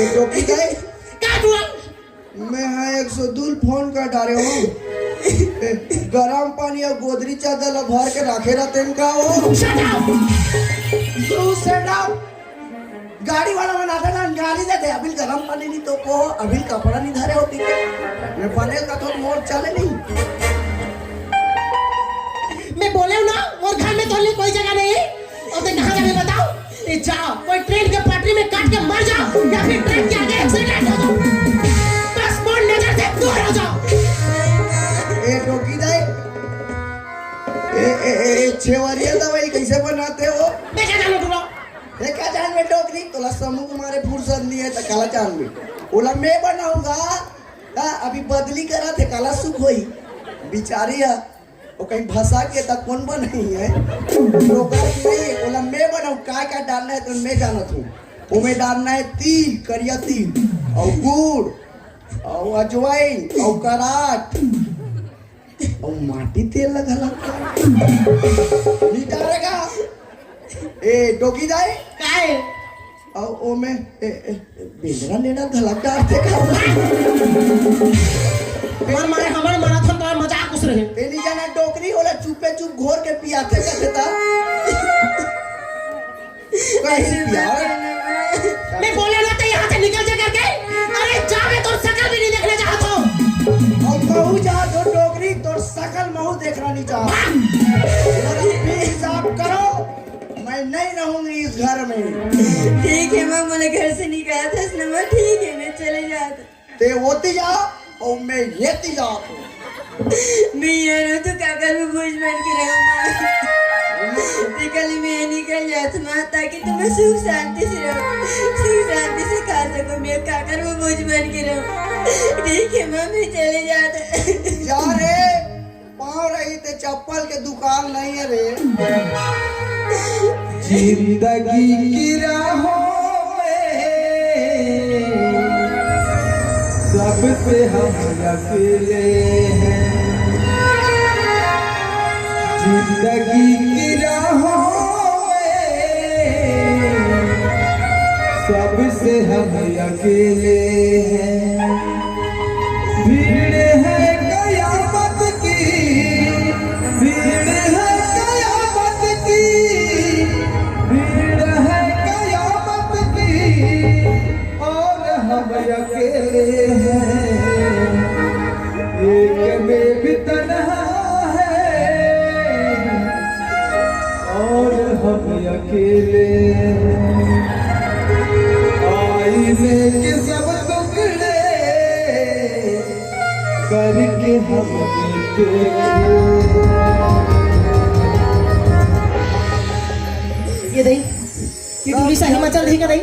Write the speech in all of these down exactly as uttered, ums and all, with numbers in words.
ए, टोकी दाई। का टुरा? मैं हा एक सौ दू फोन कर डारे हो। ए, गरम पानी अउ गोदरी चादर ला भर के राखे रहते हैं का हो? Shut up! You shut up! गाड़ी वाला मन आता ना, गाड़ी दे दे, अभी गरम पानी नहीं तो को, अभी कपड़ा नहीं धरे होती के। मैं बने का तो मोर चले नहीं। मैं बोले हूँ ना, मोर घर में तो नहीं कोई जगह नहीं। अब ते कहाँ जाबे बताओ? ए, जाओ, कोई ट्रेन के पटरी में कट के मर जाओ, या फिर ट्रेन के आगे एक्सीडेंट हो जाओ। बस मोर नजर से दूर हो जाओ। ए, टोकी दाई। ए, ए, ए, ए, छेवरिया दवाई कैसे बनाते हो? मैं क्या जानू टुरा? ए, का जानबे डोकरी, तोला समूह मारे फुर्सत नहीं है, त काला जानबे? ओला मैं बनाऊंगा। ता अभी बदली करा थे, काला सुख होई। बिचारी है, वो कहीं भसा के त कौन बनाई है? डोकरी नहीं है, ओला मैं बनाऊं, का का डालना है तो मैं जानत हूँ। ओमे डालना है तिल, करिया तिल, अउ गुड़, अउ अजवाइन, अउ कराट, अउ माटी तेल ला घला। नहीं डालेगा? ए, डोकी दाई? काय? अउ ओमे, ए, ए, बेंदरा लेना घला डालते का? हमर मारे, हमर मारा था तो मजाक उस रहे। ए, नहीं जाना डोकरी ओला चुपे चुप घोर के पियाते का देता। कहीं प्यार। मैं बोला ना तो यहाँ से निकल जा करके। अरे जा, मैं तोर शकल भी नहीं देखना चाहता हूँ। अउ महू जा तो डोकरी, तोर शकल महू देखना नहीं चाहता। अरे प्लीज आप करो, मैं नहीं रहूंगी इस घर में। ठीक है माँ, मोला घर से निकाला था इसने, मैं ठीक है, मैं चले जाता। ते ओती जा, अउ मैं येती जा। मैं ये रहूं तो काकर में बोझ बन के रहूं माँ। निकल, मैं निकल जात माँ, ताकि तुम्हें सुख शांति से रहो, सुख शांति से खा सको। मैं काकर में बोझ बन के रहूं। ठीक है माँ, मैं चले जाता। जा रे, पाँव रही ते चप्पल के दुकान नहीं है रे। जिंदगी की राहों में सबसे हम अकेले हैं। जिंदगी की राहों में सबसे हम अकेले हैं। भीड़ है कयामत की, भीड़ है कयामत की, भीड़ है कयामत की, और हम अकेले हैं। एक में भी तन्हा है, और हम अकेले हैं। आईने के सब टुकड़े करके हम देखे। ये दई, ये टूरी सही मचल रही का दई?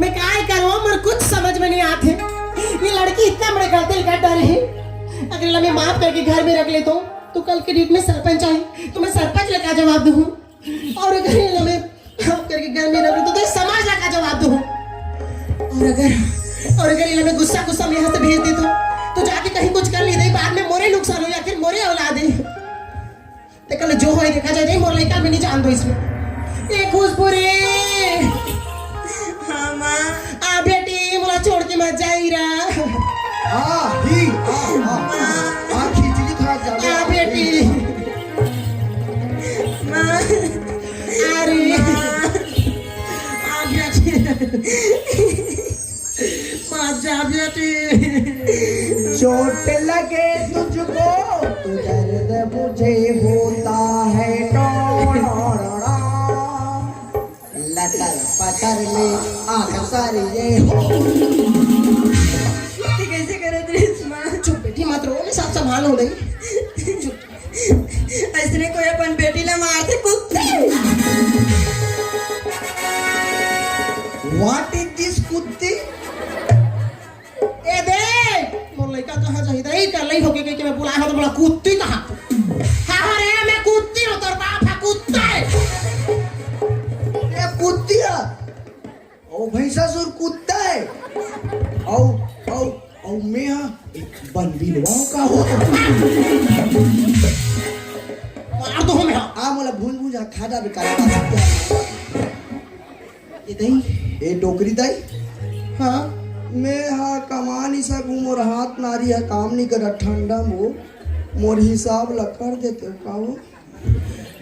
मैं काय करूँ, मोर कुछ समझ में नहीं आते। ये लड़की इतना बड़े गलती कर डाले है। अगर एला मैं माफ करके घर में रख लेता हूँ, तो कल के डेट में सरपंच आए, तो मैं सरपंच ला का जवाब दूँ? और अगर एला मैं माफ करके घर में रख लेता हूँ, तो समाज ला का जवाब दूँ? और अगर, और अगर एला मैं गुस्सा गुस्सा में यहाँ से भेज देता हूँ, तो जाके कहीं कुछ कर ली, बाद में मोरे नुकसान हो, आखिर मोरे औलाद है। ते कल जो होय देखा जाय, नहीं मोर लइका में नहीं जान दो इसमें। ए खुशबू रे। हाँ माँ। आ बेटी, मोला छोड़ के मत जाई रा। आ, ही, आ, आ। आ, खिचड़ी खा जा। आ बेटी। माँ। अरे। माँ। आ बेटी। मत जा बेटी। चोट लगे तुझको तो दर्द मुझे होता है। टोड़ोड़ा। लटर पटर में आंख सारी ये हो। ये कैसे करे दृश्य माँ? चुप बेटी, मत रो, मैं सब संभाल हो रही। चुप। अइसने कोई अपन बेटी ला मारथे कुत्ती। What is this कुत्ती? ए दे, मोर लइका कहाँ जाही? दे, कर लई होके कहिके मैं बुलाए हो तो बोला कुत्ती कहाँ? हाँ, हाँ रे, मैं कुत्ती हूँ, तोर बाप है कुत्ता है। ए कुत्ती है। ओ भैंसासुर कुत्ता है। औ, औ, औ मैं हा एक बंदिलवा का हो। मार दो मैं हा। आ मोला भूंज भूंज खा डाल काला। ए दई, ए डोकरी दई। हाँ। मैं हा कमा नहीं सकूं, मोर हाथ नारी हा काम नहीं करत, ठंडा मो, मोर हिसाब ला कर देते हो का वो?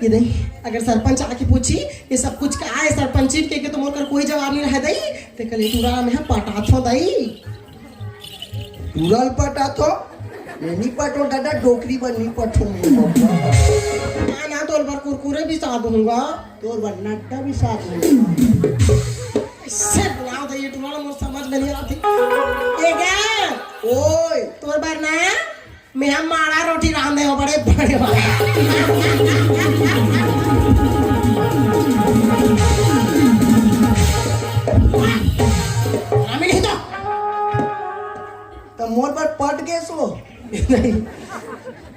ये नहीं, अगर सरपंच आके पूछी, ये सब कुछ का है सरपंची के, के तो मोर कर कोई जवाब नहीं रहे दई, ते कले टूरा में हम पटाथो दई। टूरा ल पटाथो? मैं नहीं पटो दादा, डोकरी बर नहीं पटो। ना, ना, तोर बर कुरकुरे भी साथ दूंगा। तोर बर नट्टा भी साथ दूंगा। इससे बुलाओ दई, ये टूरा मोर समझ में नहीं आती। ये क्या? ओए। तोर बर ना, मैं हम माड़ा रोटी रांधे हो बड़े बड़े वाला। हमें नहीं तो। त मोर बर पट गए सो। नहीं,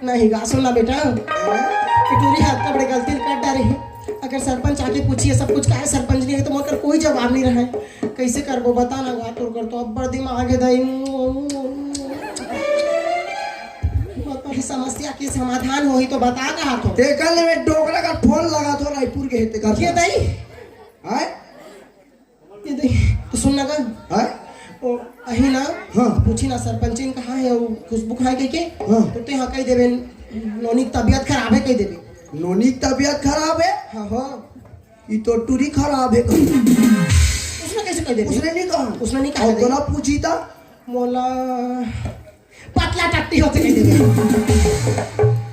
नहीं गा, सुन ना बेटा, ये टूरी हाथ का बड़े गलती कर डारे है। अगर सरपंच आके पूछिए सब कुछ काहे सरपंच नहीं है, तो मोर कर कोई जवाब नहीं रहा है। कैसे करबो बता ना गा, तोर कर तो अब्बड़ दिमाग है दाई। बहुत बड़ी समस्या के समाधान होही तो बता कहा तो। तेकर ले मैं डोकरा का फोन लगा तो रायपुर के हेते कर। ये दाई? हाय? ये दाई, तो सुन ना गा। हाय? ओ, अही ना, हाँ। पूछी ना सरपंचिन कहाँ है, वो खुशबू कहाँ है कह के? हाँ। तो ते हाँ कह देबे, नोनी की तबीयत खराब है कह देबे। नोनी की तबीयत खराब है? हाँ, हाँ। ये तो टूरी खराब है कह। उसने कैसे कह देबे? उसने नहीं कहा। उसने नहीं कहा और दे। तोला पूछी था? मोला पतला टट्टी होते कह देबे।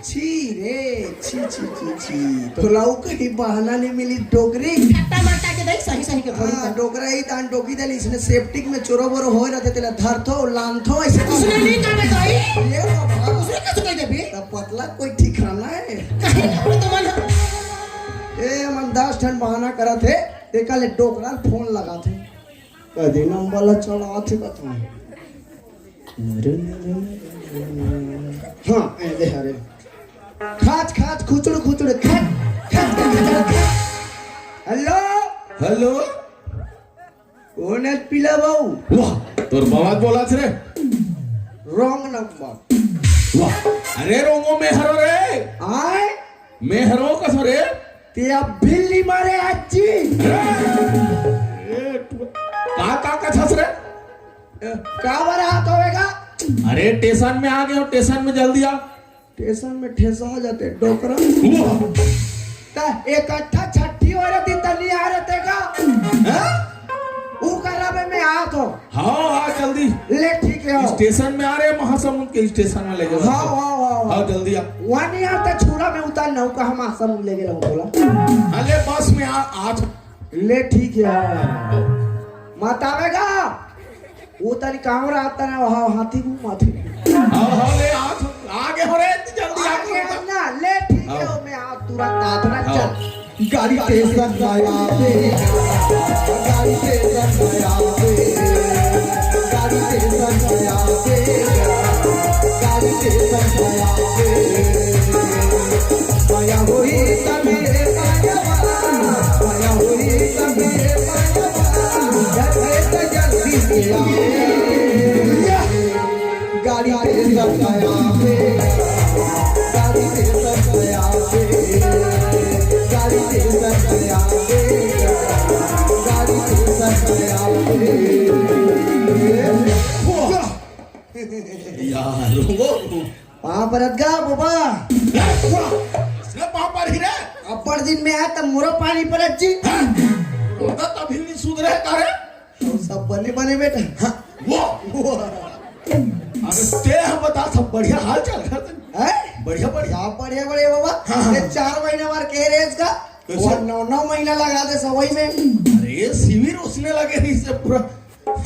छी रे, छी, छी, छी, छी। तोला उ कहीं बहाना नहीं मिली, डोकरी। खट्टा मट्टा के दाई, सही, सही के थोड़ी हाँ, कर। डोकरा ही तान डोकी देली, इसने सेप्टिक में चोरो बोरो होए रहते, तेला धरथो, लानथो, ऐसे उसने नहीं कहा दाई। ये बाबा। उसने कैसे कह देबे? तब पतला कोई ठिकाना है? कहीं अपने तो मन। ए, मन दस ठन बहाना करत है, तेका ले डोकरा फोन लगात है। कदे नंबर ला चलात है कथा। हाँ, ए दे हरे। खाच, खाच, खुचुर, खुचुर, खच, खच, खच, खच, खच। हेलो? हेलो? कौन है पीला बाबू? वाह, तोर बवाल बोलाच रे। Wrong number. वाह, अरे रोंगो में हरो रे। आय? में हरो कसो रे? ते अब बिल्ली मारे आज जी। ए, तू का, का कछस रे? ए, का बड़ा हाथ होवेगा? अरे, स्टेशन में आ गए हो, स्टेशन में जल्दी आ। स्टेशन में ठेसा हो जाते, डोकरा। वाह। ता इकट्ठा छठी हो रही थी, तनी आ रहे थे का? हाँ? ऊ करा में मैं आ तो। हाँ, आ जल्दी। ले, ठीक है, आओ। स्टेशन में आ रहे, महासमुंद के स्टेशन में ले जाओ। हाँ, हाँ, हाँ, हाँ। हाँ, जल्दी आ। वन ईयर तो छुरा में उतार ना, का हम आसम ले गए बोला। अरे बस में आ, आ। ले, ठीक है, आओ। मत आवेगा। वो तनी कांवरा आता ना, हाँ, हाथी घूमा थे। हाँ, हाँ, ले, आ, आ गए हो रे, इतनी जल्दी आ आगे गए। ना, ले, ठीक है, हाँ। मैं आ तुरंत आ, तुरंत हाँ। चल। गाड़ी स्टेशन में आवे, गाड़ी स्टेशन में आवे, गाड़ी स्टेशन में आवे, गाड़ी स्टेशन में आवे। माया होई तबे माया, माया होई तबे माया, जल्दी से जल्दी से आवे। गाड़ी स्टेशन पे आवे, गाड़ी स्टेशन पे आवे, गाड़ी स्टेशन पे आवे, गाड़ी स्टेशन पे आवे। वाह! यार, वो पाँव परत गा, बाबा। ए, वाह! इसने पाँव पर ही रे। अब्बड़ दिन में आया, तब मोरो पानी परत जी। हाँ? वो तो तभी नहीं सुधरे का रे। सब बने बने बेटा। हाँ, वो, वो। अरे ते हम बता, सब बढ़िया हाल चाल घर से? हैं? बढ़िया, बढ़िया। सब बढ़िया, बढ़िया बाबा। हाँ, हाँ। ये चार महीने बार कह रहे इसका, कैसे? वो नौ, नौ महीना लगा दे सवाई में। अरे शिविर उसने लगे नहीं से पूरा।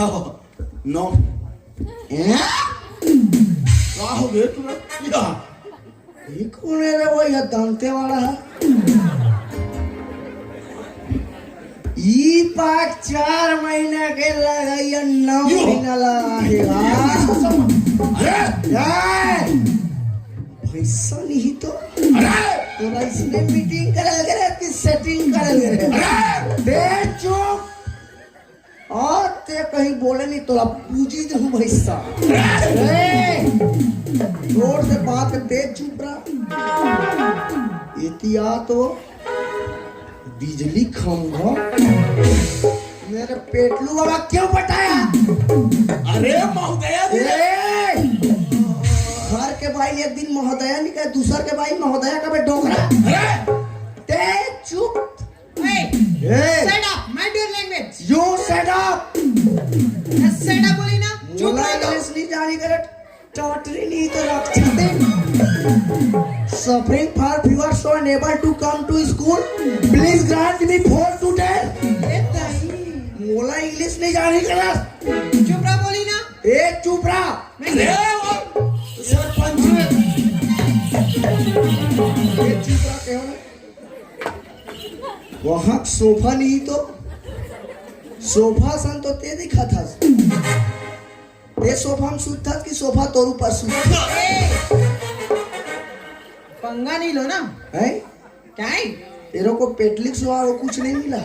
हाँ, नौ। हैं? का हो गए तुरंत? या। ये कौन है रे भैया, दांते वाला है? ई पाक चार महीना के लगाइया, नौ यो। महीना लगा है। अरे! ए! पैसा नहीं तो। अरे! तोरा इसने मीटिंग करल करे कि सेटिंग करल करे? अरे! बे चुप। आ, ते कहीं बोले नहीं, तोला पूजी दे हूँ भैसा। ए, जोर से बात कर, ते चुप रहा। इतिया तो बिजली खंभा, मेरे पेटलू बाबा क्यों पटाया? अरे महोदया जी। ए! घर के बाई एक दिन महोदया नहीं कहे, दूसर के बाई महोदया कबे डोकरा। अरे! ते चुप। ए, ए! Shut up, mind your language। You shut up। Shut up बोली ना, चुप मोला रह जाओ। English नहीं जानी करे। Totally नहीं तो रख छते। Suffering for fever, so unable to come to school. Please grant me four today। ए ताई। मोला English नहीं जानी करस। चुप रहा बोली ना। ए चुप रहा। नहीं। ए, ओ, सरपंच। ए चुप रहा, कहो ना। वहां सोफा नहीं तो, सोफा सन तो ते दिखा था। ते सोफा में सुतथस कि सोफा तोर ऊपर सुतथे? पंगा नहीं लो ना। हैं? क्या है? तेरे को पेटलिक सुआ वो कुछ नहीं मिला?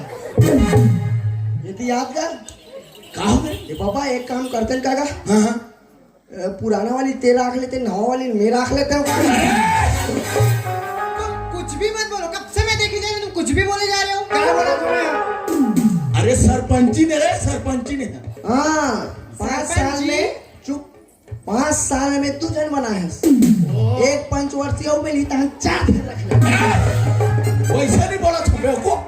ये तो याद कर। का हो गए? ये बाबा, एक काम करते हैं काका। हाँ, हाँ। अ, पुराना वाली तेल रख लेते, नवा वाली मैं रख लेता हूँ। तुम कुछ भी मत बोलो, कब से मैं देखी जा रही हूँ, तुम कुछ भी बोले जा रहे हो। क्या बोला तूने? अरे सरपंची ने रे, सरपंची ने। हाँ, पाँच सरपंच साल जी। में चुप, पाँच साल में तू जन बना है। ओ। एक पंचवर्षीय हो मिली तो हम चार फेर रख ले। वैसा नहीं बोला था बेवकूफ।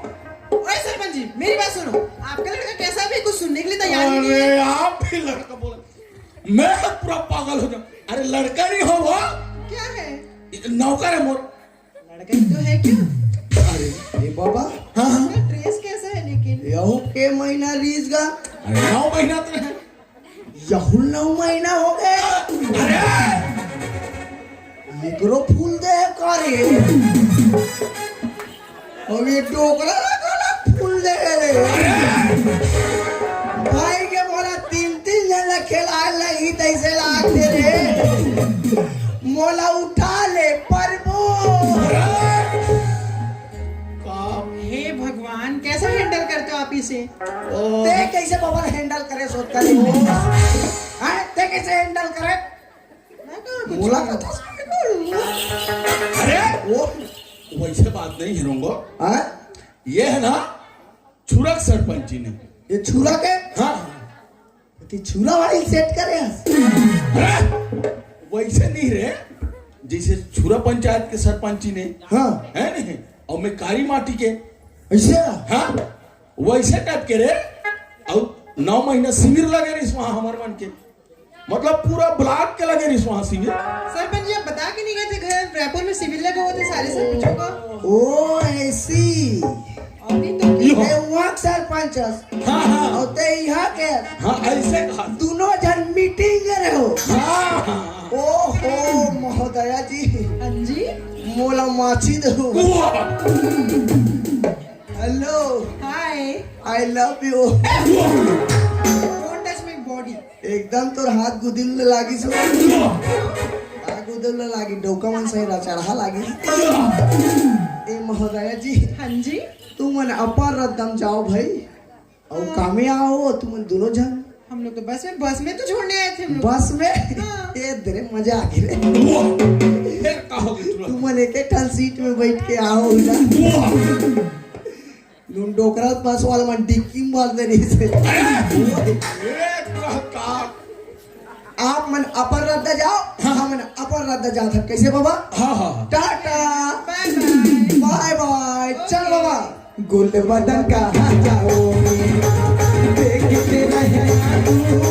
ओए सरपंच जी, मेरी बात सुनो। आपका लड़का कैसा है, अभी कुछ सुनने के लिए तैयार ही नहीं है। अरे आप भी लड़का बोला, मैं पूरा पागल हो जाऊं। अरे लड़का नहीं हो वो, क्या है? नौकर है मोर। लड़का ही तो है क्या? अरे ए बाबा, हाँ, हाँ। इसका ड्रेस कैसा है लेकिन? यहू के महीना रीस गा। अरे नौ महीना तो है। यहू नौ महीना हो गए। अरे! एकरो फूल दे है का रे? अब ये डोकरा ला काला फूल दे रे। भाई के मोला तीन तीन जन ला खेला लगी तैसे लागते रे। मोला उठा ले प्रभु। का? हे भगवान, कैसे हैंडल करते हो आप इसे? ओ। ते कैसे बबल हैंडल करे सोचता नहीं? हाँ, ते कैसे हैंडल करे? मैं कहाँ कुछ मोला कहा? कथा सुन के बोलूँ। अरे वो वैसे बात नहीं है रोंगो। हाँ? ये है ना छुरक सरपंची ने। ये छुरक है? हाँ। ते छुरा वाली सेट करे हस। अरे वैसे नहीं रे, जैसे छुरा पंचायत के सरपंची ने। हाँ। है नहीं? और मैं कारी माटी के। ऐसे? हाँ, वैसे टाइप के रे। और नौ महीना शिविर लगे रहिस वहाँ हमार मन के, मतलब पूरा ब्लॉक के लगे रहिस वहाँ शिविर। सरपंच जी, आप बता के नहीं गए थे घर रायपुर में शिविर लगा हुआ था सारे सरपंचों का? ओ ऐसी। और नहीं तो यो। मैं वहाँ सरपंच हस। हाँ, हाँ। और ते यहाँ के। हाँ, ऐसे कहा। दोनों जन मीटिंग करे हो। हाँ, हाँ। ओहो महोदया जी। हाँ जी। मोला माछी दो। वाह। Hello। Hi। I love you। Don't touch my body। एकदम तोर हाथ गुदिल ले लागिस हो। हाथ गुदिल ले लागी, डौका मन सही रा चढ़ा लागिस। ए महोदया जी। हाँ जी। तुमन अपर रद्दम जाओ भाई। और कामे आओ तुमन दोनों जन। हम लोग तो बस में, बस में तो छोड़ने आए थे हम लोग। बस में? हाँ। ए दरे मजा आ गई रे। वाह! फिर का हो गया तुरंत? तुमन एक एक ठन सीट में बैठ के आओ ना। वाह! नून डोकरा बस वाला मन डिक्की में मार दे रही से। अरे! ए, का, का? आप मन अपर रद्दा जाओ, हाँ। हम मन अपर रद्दा जात हन। कैसे बाबा? हाँ, हाँ, हाँ। Tata. Bye bye। Bye bye। चल बाबा। गुल बदन कहाँ जाओगे? देखते रहे आगू।